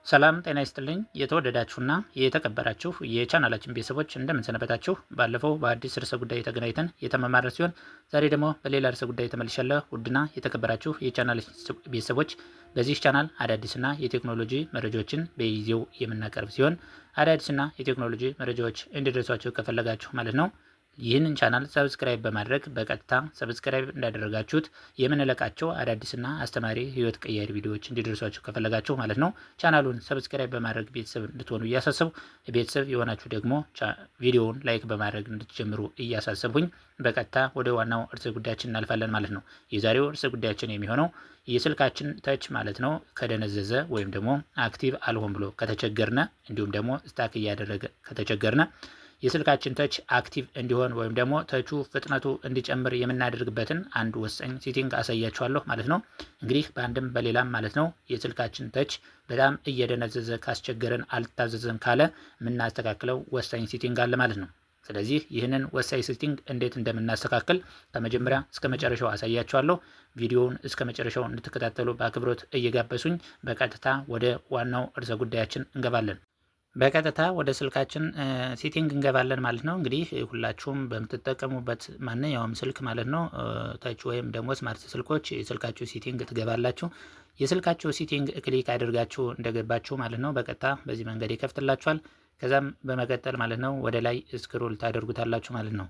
ሰላም ጤና ይስጥልኝ። የተወደዳችሁና የተከበራችሁ የቻናላችን ቤተሰቦች፣ እንደምን ሰነበታችሁ? ባለፈው በአዲስ ርዕሰ ጉዳይ ተገናኝተን የተመማርን ሲሆን ዛሬ ደግሞ በሌላ ርዕሰ ጉዳይ ተመልሻለሁ። ውድና የተከበራችሁ የቻናላችን ቤተሰቦች፣ በዚህ ቻናል አዳዲስና የቴክኖሎጂ መረጃዎችን በጊዜው የምናቀርብ ሲሆን አዳዲስና የቴክኖሎጂ መረጃዎች እንዲደርሷችሁ ከፈለጋችሁ ማለት ነው፣ ይህንን ቻናል subscribe በማድረግ፣ በቀጥታ subscribe እንዳደረጋችሁት የምንለቃቸው አዳዲስና አስተማሪ፣ ህይወት ቀያሪ ቪዲዮዎች እንዲደርሷችሁ ከፈለጋችሁ ማለት ነው፣ ቻናሉን subscribe በማድረግ ቤተሰብ እንድትሆኑ እያሳሰብኩ፣ ቤተሰብ የሆናችሁ ደግሞ ቪዲዮውን like በማድረግ እንድትጀምሩ እያሳሰብኩኝ በቀጥታ ወደ ዋናው ርዕሰ ጉዳያችን እናልፋለን ማለት ነው። የዛሬው ርዕሰ ጉዳያችን የሚሆነው የስልካችን touch ማለት ነው ከደነዘዘ ወይም ደግሞ active አልሆን ብሎ ከተቸገርነ፣ እንዲሁም ደግሞ stuck እያደረገ ከተቸገርነ፣ የስልካችን touch active እንዲሆን ወይም ደግሞ touch ኡ ፍጥነቱ እንዲጨምር የምናደርግበትን አንድ ወሳኝ setting አሳያችኋለሁ ማለት ነው። እንግዲህ በአንድም በሌላም ማለት ነው የስልካችን touch በጣም እየደነዘዘ ካስቸገረን፣ አልታዘዘም ካለ የምናስተካክለው ወሳኝ setting አለ ማለት ነው። ስለዚህ ይህንን ወሳኝ setting እንዴት እንደምናስተካክል ከመጀመሪያ እስከ መጨረሻው አሳያችኋለሁ። ቪዲዮውን እስከ መጨረሻው እንድትከታተሉ በአክብሮት እየጋበዝኩኝ በቀጥታ ወደ ዋናው ርዕሰ ጉዳያችን እንገባለን። በቀጥታ ወደ ስልካችን setting እንገባለን ማለት ነው። እንግዲህ ሁላችሁም በምትጠቀሙበት ማንኛውም ስልክ ማለት ነው፣ touch ወይም ደግሞ smart ስልኮች፣ የስልካችሁ setting ትገባላችሁ። የስልካችሁ setting click አድርጋችሁ እንደገባችሁ ማለት ነው በቀጥታ በዚህ መንገድ ይከፍትላችኋል። ከዛም በመቀጠል ማለት ነው ወደ ላይ scroll ታደርጉታላችሁ ማለት ነው።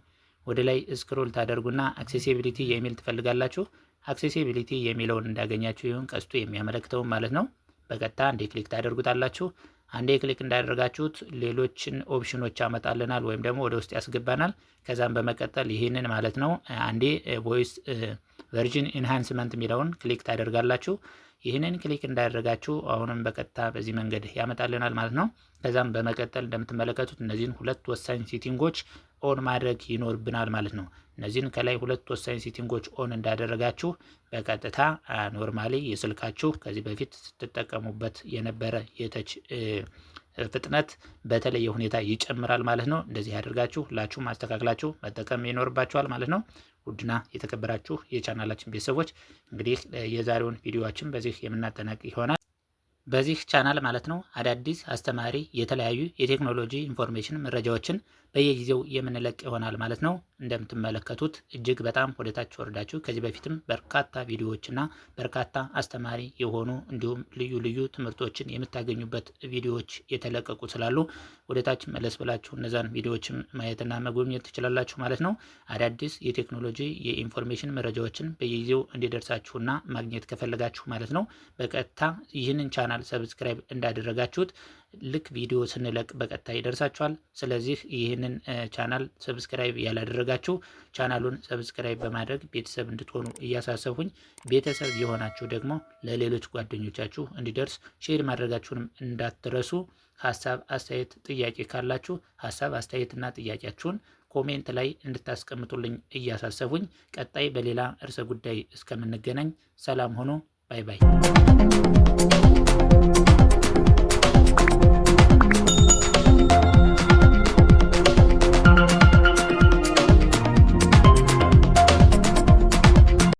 ወደ ላይ scroll ታደርጉና accessibility የሚል ትፈልጋላችሁ። Accessibility የሚለውን እንዳገኛችሁ ይሁን ቀስቱ የሚያመለክተውን ማለት ነው በቀጥታ አንዴ click ታደርጉታላችሁ። አንዴ click እንዳደረጋችሁት ሌሎችን option ኖች ያመጣልናል ወይም ደግሞ ወደ ውስጥ ያስገባናል። ከዛም በመቀጠል ይህንን ማለት ነው አንዴ voice version enhancement የሚለውን click ታደርጋላችሁ። ይህንን click እንዳደረጋችሁ አሁንም በቀጥታ በዚህ መንገድ ያመጣልናል ማለት ነው። ከዛም በመቀጠል እንደምትመለከቱት እነዚህን ሁለት ወሳኝ setting ኦች on ማድረግ ይኖርብናል ማለት ነው። እነዚህን ከላይ ሁለት ወሳኝ setting ኦች on እንዳደረጋችሁ በቀጥታ normally የስልካችሁ ከዚህ በፊት ስትጠቀሙበት የነበረ የ touch ፍጥነት በተለየ ሁኔታ ይጨምራል ማለት ነው። እንደዚህ አድርጋችሁ ሁላችሁም አስተካክላችሁ መጠቀም ይኖርባችኋል ማለት ነው። ውድና የተከበራችሁ የቻናላችን ቤተሰቦች፣ እንግዲህ የዛሬውን ቪዲዮአችን በዚህ የምናጠናቅቅ ይሆናል። በዚህ ቻናል ማለት ነው አዳዲስ፣ አስተማሪ፣ የተለያዩ የቴክኖሎጂ information መረጃዎችን በየጊዜው የምንለቅ ይሆናል ማለት ነው። እንደምትመለከቱት እጅግ በጣም ወደታች ወርዳችሁ ከዚህ በፊትም በርካታ ቪዲዮዎችና በርካታ አስተማሪ የሆኑ እንዲሁም ልዩ ልዩ ትምህርቶችን የምታገኙበት ቪዲዮዎች የተለቀቁ ስላሉ ወደታች መለስ ብላችሁ እነዛን ቪዲዮዎችም ማየትና መጎብኘት ትችላላችሁ ማለት ነው። አዳዲስ የቴክኖሎጂ የ information መረጃዎችን በየጊዜው እንዲደርሳችሁና ማግኘት ከፈለጋችሁ ማለት ነው፣ በቀጥታ ይህንን ቻናል subscribe እንዳደረጋችሁት ልክ ቪዲዮ ስንለቅ በቀጥታ ይደርሳችኋል። ስለዚህ ይህንን ቻናል subscribe ያላደረጋችሁ ቻናሉን subscribe በማድረግ ቤተሰብ እንድትሆኑ እያሳሰብኩኝ፣ ቤተሰብ የሆናችሁ ደግሞ ለሌሎች ጓደኞቻችሁ እንዲደርስ share ማድረጋችሁንም እንዳትረሱ። ሀሳብ፣ አስተያየት፣ ጥያቄ ካላችሁ ሀሳብ፣ አስተያየትና ጥያቄያችሁን comment ላይ እንድታስቀምጡልኝ እያሳሰብኩኝ ቀጣይ በሌላ ርዕሰ ጉዳይ እስከምንገናኝ ሰላም ሁኑ። Bye bye።